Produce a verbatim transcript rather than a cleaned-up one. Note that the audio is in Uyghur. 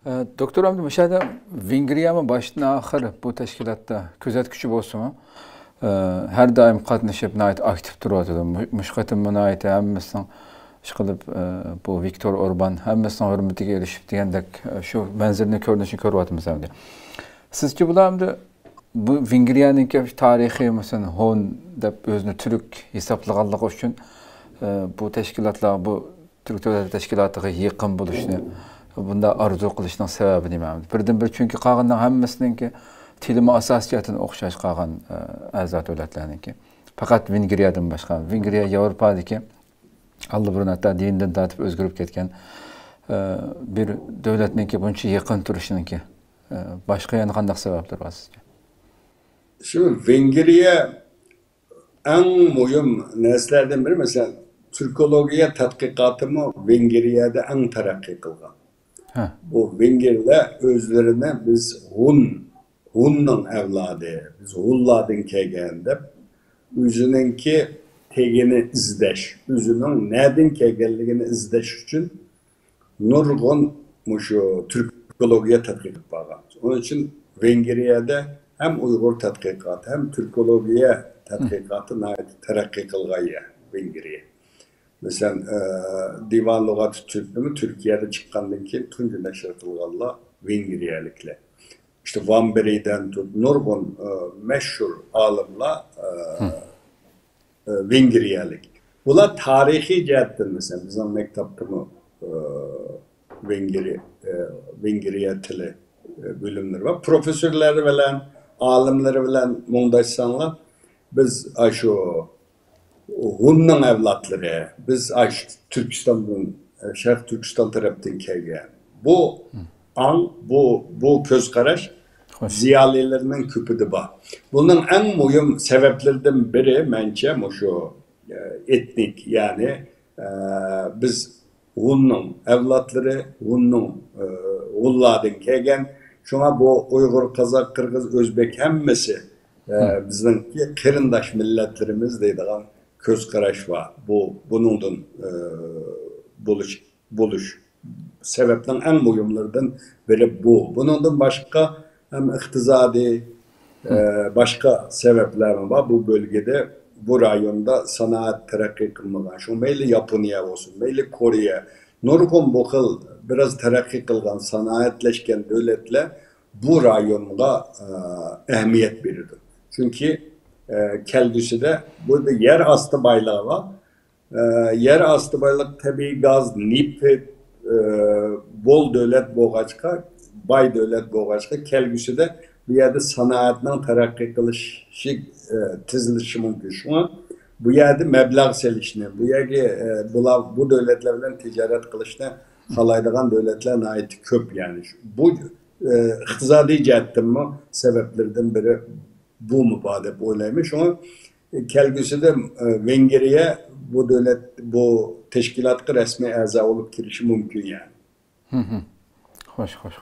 ئە، دوكتور ئابدۇ، مۇشۇ يەردە ۋېنگرىيەمۇ باشتىن ئاخىر بۇ تەشكىلاتتا كۆزەتكۈچى بولسىمۇ، ئە، ھەر دائىم قاتنىشىپ، ناھايىتى ئاكتىپ تۇرۇۋاتىدۇ. مۇ-، مۇشۇ قېتىممۇ ناھايىتى ھەممىسىنىڭ ئىشقىلىپ، ئە، بۇ ۋىكتور ئوربان ھەممىسىنىڭ ھۆرمىتىگە ئېرىشىپ دېگەندەك، ئە، شۇ مەنزىرىنى كۆرۈنۈشىنى كۆرۈۋاتىمىز ئەمدى. سىزچە بۇلار ئەمدى بۇ ۋېنگرىيەنىڭكى تارىخىي، مەسىلەن، ھون دەپ ئۆزىنى تۈرك ھېسابلىغانلىقى ئۈچۈن، ئە، بۇ تەشكىلاتلار، بۇ تۈرك دۆلەت تەشكىلاتىغا يېقىن بولۇشنى بۇنداق ئارزۇ قىلىشنىڭ سەۋەبى نېمە؟ بىردىنبىر، چۈنكى قالغاننىڭ ھەممىسىنىڭكى تىلىمۇ ئاساسىي جەھەتتىن ئوخشاش قالغان، ئە، ئەزا دۆلەتلەرنىڭكى. پەقەت ۋېنگرىيەدىن باشقا. ۋېنگرىيە ياۋروپادىكى ئاللىبۇرۇن ھەتتا دىندىن تارتىپ ئۆزگىرىپ كەتكەن، ئە، بىر دۆلەتنىڭكى بۇنچە يېقىن تۇرۇشىنىڭكى، ئە، باشقا يەنە قانداق سەۋەبلىرى بار سىزچە؟ شۇ ۋېنگرىيە ئەڭ مۇھىم نەرسىلەردىن بىرى، مەسىلەن، تۈركولوگىيە تەتقىقاتىمۇ ۋېنگرىيەدە ئەڭ تەرەققىي قىلغان. ھە. بۇ ۋېنگرلەر ئۆزلىرىنى بىز ھۇن، ھۇننىڭ ئەۋلادى، بىز ھۇنلاردىن كەلگەن دەپ ئۆزىنىڭكى تېگىنى ئىزدەش، ئۆزىنىڭ نەدىن كەلگەنلىكىنى ئىزدەش ئۈچۈن نۇرغۇن مۇشۇ تۈركولوگىيە تەتقىق قىلىپ بارغان. ئۇنىڭ ئۈچۈن ۋېنگرىيەدە ھەم ئۇيغۇر تەتقىقاتى، ھەم تۈركولوگىيە تەتقىقاتى ناھايىتى تەرەققىي قىلغان يەر ۋېنگرىيە. مەسىلەن، ئە، دىۋان لۇغاتى تۈركنىمۇ تۈركىيەدە چىققاندىن كېيىن تۇنجى نەشر قىلغانلار ۋېنگرىيەلىكلەر. ئىشتە ۋان برىدەن تۇت، نۇرغۇن، ئە، مەشھۇر ئالىملار، ئە، ئە، ۋېنگرىيەلىك. بۇلار تارىخىي جەھەتتىن، مەسىلەن، بىزنىڭ مەكتەپتىمۇ، ئە، ۋېنگرىي-، ئە، ۋېنگرىيە تىلى، ئە، بۆلۈملىرى بار. پروفېسسورلىرى بىلەن، ئالىملىرى بىلەن مۇڭداشساڭلار، بىز ئاشۇ ھۇننىڭ ئەۋلادلىرى، بىز ئاشۇ تۈركىستاندىن، شەرقىي تۈركىستان تەرەپتىن كەلگەن. بۇ ئاڭ، بۇ، بۇ كۆز قاراش زىيالىيلىرىنىڭ كۆپىدە بار. بۇنىڭ ئەڭ مۇھىم سەۋەبلىرىدىن بىرى، مەنچە، مۇشۇ، ئە، ئېتنىك، يەنى، ئە، بىز ھۇننىڭ ئەۋلادلىرى، ھۇننىڭ، ئە، ھۇنلاردىن كەلگەن. شۇڭا بۇ ئۇيغۇر، قازاق، قىرغىز، ئۆزبېك ھەممىسى، ئە، بىزنىڭكى قېرىنداش مىللەتلىرىمىز دەيدىغان كۆز قاراش بار. بۇ، بۇنىڭدىن، ئە، بولۇش، بولۇش سەۋەبنىڭ ئەڭ مۇھىملىرىدىن بىرى بۇ. بۇنىڭدىن باشقا ھەم ئىقتىسادىي، ئە، باشقا سەۋەبلەرمۇ بار. بۇ بۆلگىدە، بۇ رايوندا سانائەت تەرەققىي قىلمىغان. شۇ مەيلى ياپونىيە بولسۇن، مەيلى كورېيە، نۇرغۇن بۇ خىل بىراز تەرەققىي قىلغان، سانائەتلەشكەن دۆلەتلەر بۇ رايونغا، ئە، ئەھمىيەت بېرىدۇ. چۈنكى، ئە، كەلگۈسىدە بۇ يەر ئاستى بايلىقى بار. ئە، يەر ئاستى بايلىق، تەبىئىي گاز، نېفىت، ئە، بول دۆلەت بولغاچقا، باي دۆلەت بولغاچقا، كەلگۈسىدە بۇ يەردە سانائەتنىڭ تەرەققىي قىلىشى، ئە، تېزلىشىشى مۇمكىن. شۇڭا بۇ يەردە مەبلەغ سېلىشنى، بۇ يەرگە، ئە، بۇلار، بۇ دۆلەتلەر بىلەن تىجارەت قىلىشنى خالايدىغان دۆلەتلەر ناھايىتى كۆپ. يەنى شۇ، بۇ، ئە، ئىقتىسادىي جەھەتتىنمۇ سەۋەبلىرىدىن بىرى بۇمۇ بار دەپ ئويلايمەن. شۇڭا كەلگۈسىدە، ئە، ۋېنگرىيە بۇ دۆلەت، بۇ تەشكىلاتقا رەسمىي ئەزا بولۇپ كىرىشى مۇمكىن، يەنى. ھىم، ھىم. خوش، خوش،